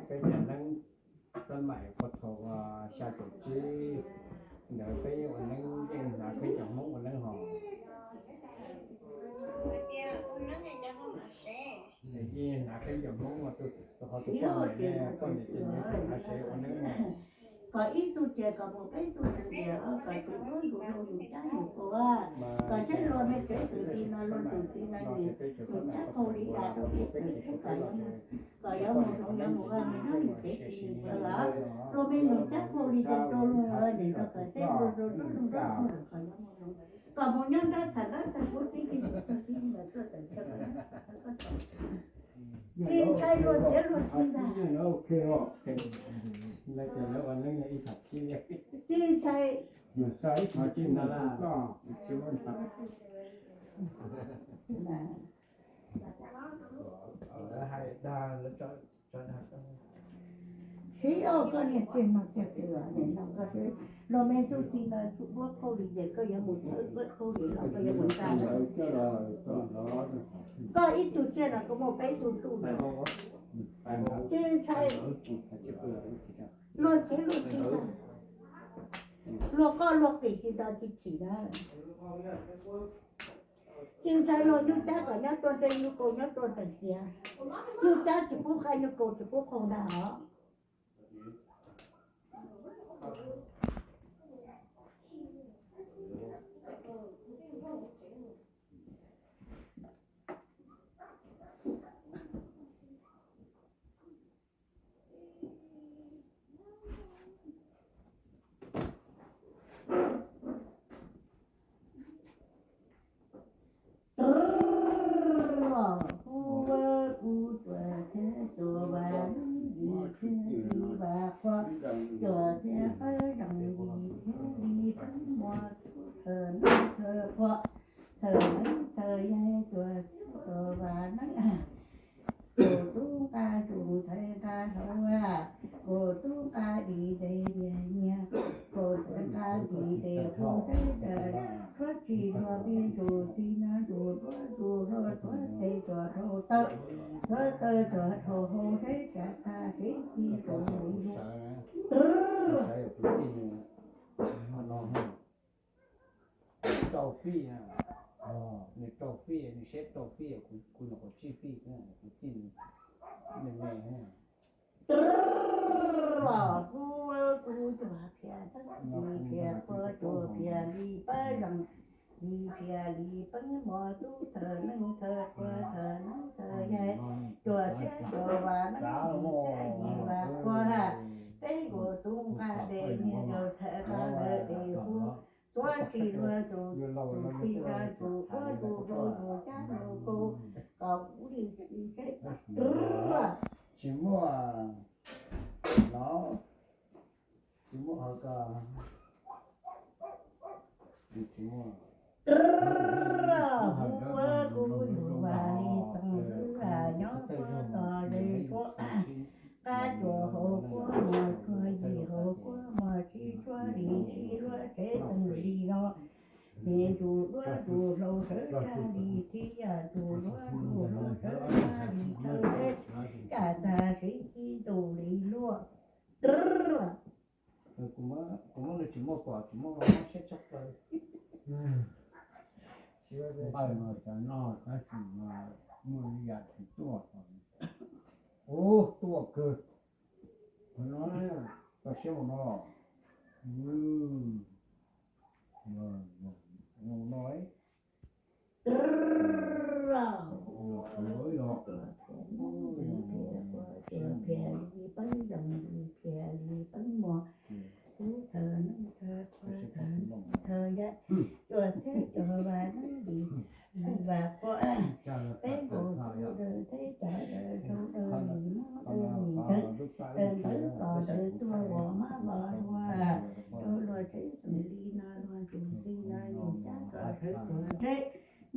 Peb cov neeb xab maim puag thaum xya caum tsib ntawd peb ua neeb yeej hnav khaub ncaws Hmoob ua neeb hos. Yeej hnav khaub ncaws Hmoob, tus hov tus poj niam, poj niam ces nyias hnav sev ua neeb. Kom ib tug ces kom mus peb tug tus tias kom tus duab ntus rau yus cab yus kaus, kom seb luag me kev xwm txheej no luag tus txiv no yus, yus cab qau li cas rau peb peb tug kom yuav mus, kom yuav mus hloov yuav mus ua nws nyob nws kev tsis nws cov los, luag me nus cab qau li cas rau luag nim no kom seb luag rau rau rau kom yuav mus hloov, kom mus nyob nrab tham nrab txag kub tib tib tib ntawd tuaj tawm chaw kom tsis ntshai luag txiav luag txhu ntag. Tsis ntshai. Siv, koj niag txiag no txiag twg nim no koj, luag me tug txiv no tsuj duab qau li ces koj yuav mus txhawb duab qau li los koj yuav mus tsa. Koj ib tug txiag no kuv muaj peb tug tsuj no. Tsis ntshai. Luag txiav luag txhu ntag. Luag koj luag qis tsis nto tsis chim na. Tsis ntshai luag nyuj cab kom nyob tuaj nreg nyuj kaus nyob tuaj nreg tiav. Nyuj cab tsis pub qaij nyuj kaus tsis pub qau ntag os. Tuav tes tuav rau taw, tuav taw tuav rau hauv, seb tsa tag kev ci tus li lus. Rau fij, nws rau fij, nws siab rau fij, kuv nyuam qhuav tsij fij xwb, kuv txij me me. Kuv, kuv cuag phiaj teeb, phiaj qhua, cuag phiaj li pab zeej, li phiaj li peeb mos, tub thawj neeb thawj qhua, thawj neeb thawj yaig, cuag thiab cuag vas neeb, li thiab li vas qhua, peb nkaus tub nqa pem niag rau txhais qab lawv tes hu. Tuav tsis luag tus, tus txij no tus duab tus zoo tus cab tus kaus, kom kuv li li seb. Tsis muaj no, tsis muaj qhov ko, tsis muaj. Kuv, kuv yug vas li toog xwb, nyob puag tod ze tshuab, qab cuag hauv puab mos, cuag yim hauv puab mos, sib tshuab li sib luab tsev xeem li no. Niam ntsuj duab ntsuj hlauv sawv tag li thib yaj, ntsuj duab ntsuj hlauv sawv tag li chaw teb, kaj tag kev ci tus li luaj. Kuv muab nws tsis muaj pom, tsis muaj siab tshaj plaws. Npawg no xav noj tab sis mas muaj ib yam tsis tuaj. Ub, tuaj kawg. Qhov no, tau siab mus no. Mus no. Phiaj li peb zeej, li phiaj li peb mos, tub thawj neeb thawj qhua, thawj neeb thawj yaig, cuag thiab cuag vas neeb li vas qhua, peb nkaus tub daws teb, cov daws zoo, daws li mob, daws li ntawv, daws ntawv plos, daws tuag vos mab vos hlua, rau luag tsev xeem li no, luag tus txij no, nyuj cab kom sawv tuam teb,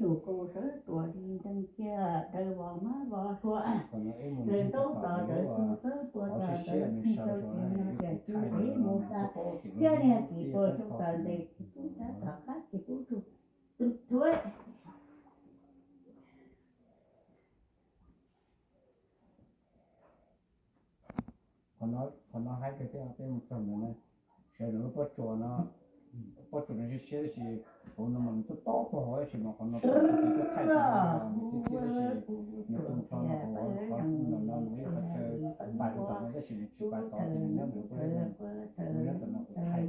nyuj kaus sawv tuam li ntees kiag, daws vos mab vos hlua, daws ntaub plos, daws tug txawb pua, daws txawb txawb tes no, daws txawb txawb tes mus tas, thiab niag tsis tuag tsuj tawm ntes tsis pub tab tom qab tsis pub tsuj thuav. Qhov no haib kawg thiab, peb mus txog ntawd na, sawv daws lub pob tsuas no, pob tsuas no siab siab tab sis hauv no mas nws tuaj tob tuaj hauv tab sis mas qhov no kuv tsis tuaj thaij tsis, nws tu nrho no hauv qhov no no nws ib qhov chaw npaj rau tom no tab sis nws tsis npaj tod ces nws nyob ntawm pob zeb, nyob tom no kuv thaij.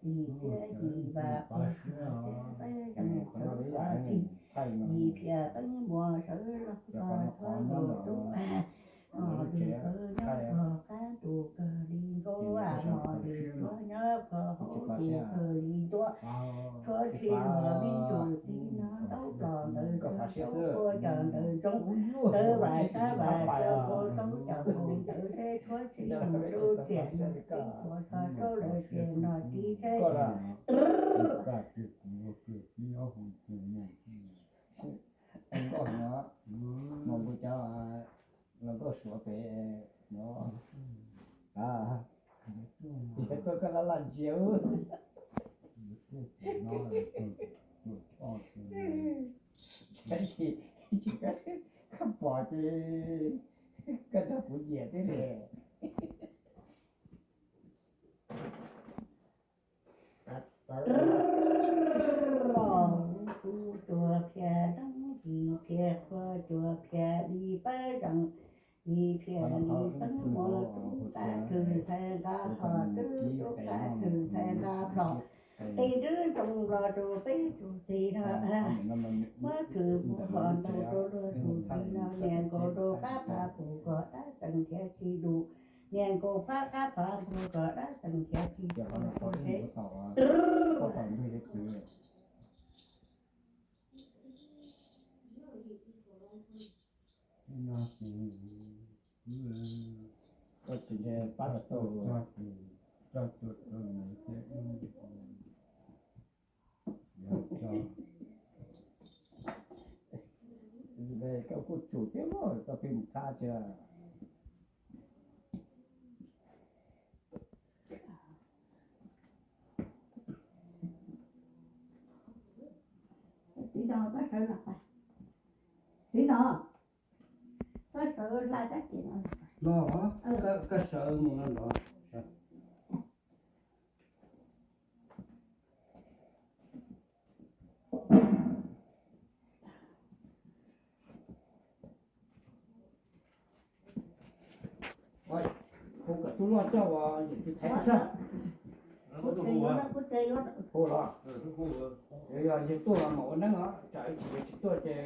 Li thiab li vas qhua, peb zeej txhua txhij, li phiaj peb muas sawv los txog txhua lus tub, mos lwg kawg nyob txog qab ntuj kawg li nkaus, mos lwg tuab nyob txog hauv ntuj kawg li ntuab, tshuab tshij luag me ntsuj txiv no ntaub plos ntawd tshuab saub puab cov ntawd ntsoov, ntawd vam sab vam saub puab taub cov kaus ntawd seb tshuab tshij mus rau tiam no teb puas tso saub lawv tiam no tib seb. Nkauj no, no npua cov los nkauj suav pem no. Yog tuaj koj laj laj ntsia ub. Tsis, tsis, koj pom ces koj nrog kuv nyiam thiab ne. Kuv cuag phiaj doob, yim phiaj qhua, cuag phiaj li pab zeej, yim phiaj li pab muas, tub qab khwv ntxhais nqa plho, tub tub qab khwv ntxhais nqa plho. Qis dwb ntoo los rau peb tus txiv no, muab khwv puv hlo ntau rau luag tus txiv no, nias nkaus rau qab phav pum kom dab txees nrhiav tsis dum, nias nkaus phab qab phav npuag kom dab txees nrhiav tsis dum. Koj tsis pab tau, koj kuj tsum thiab mas koj pheej mus thab thiab. Tib Txiv no, koj sawv los, koj sawv hla kab tes no. Los, koj sawv mus no los. Hu kom tub loj coj uas yawm txiv thaiv sab. Hu los, yog yawg tuaj los mam ua neeb os, tsam ib chim yawg tsis tuaj ces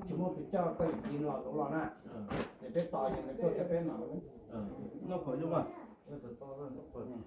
tsis muaj tus coj koj yawm txiv los luv los na. Ces peb tos yawg tuaj ces peb mam ua neeb.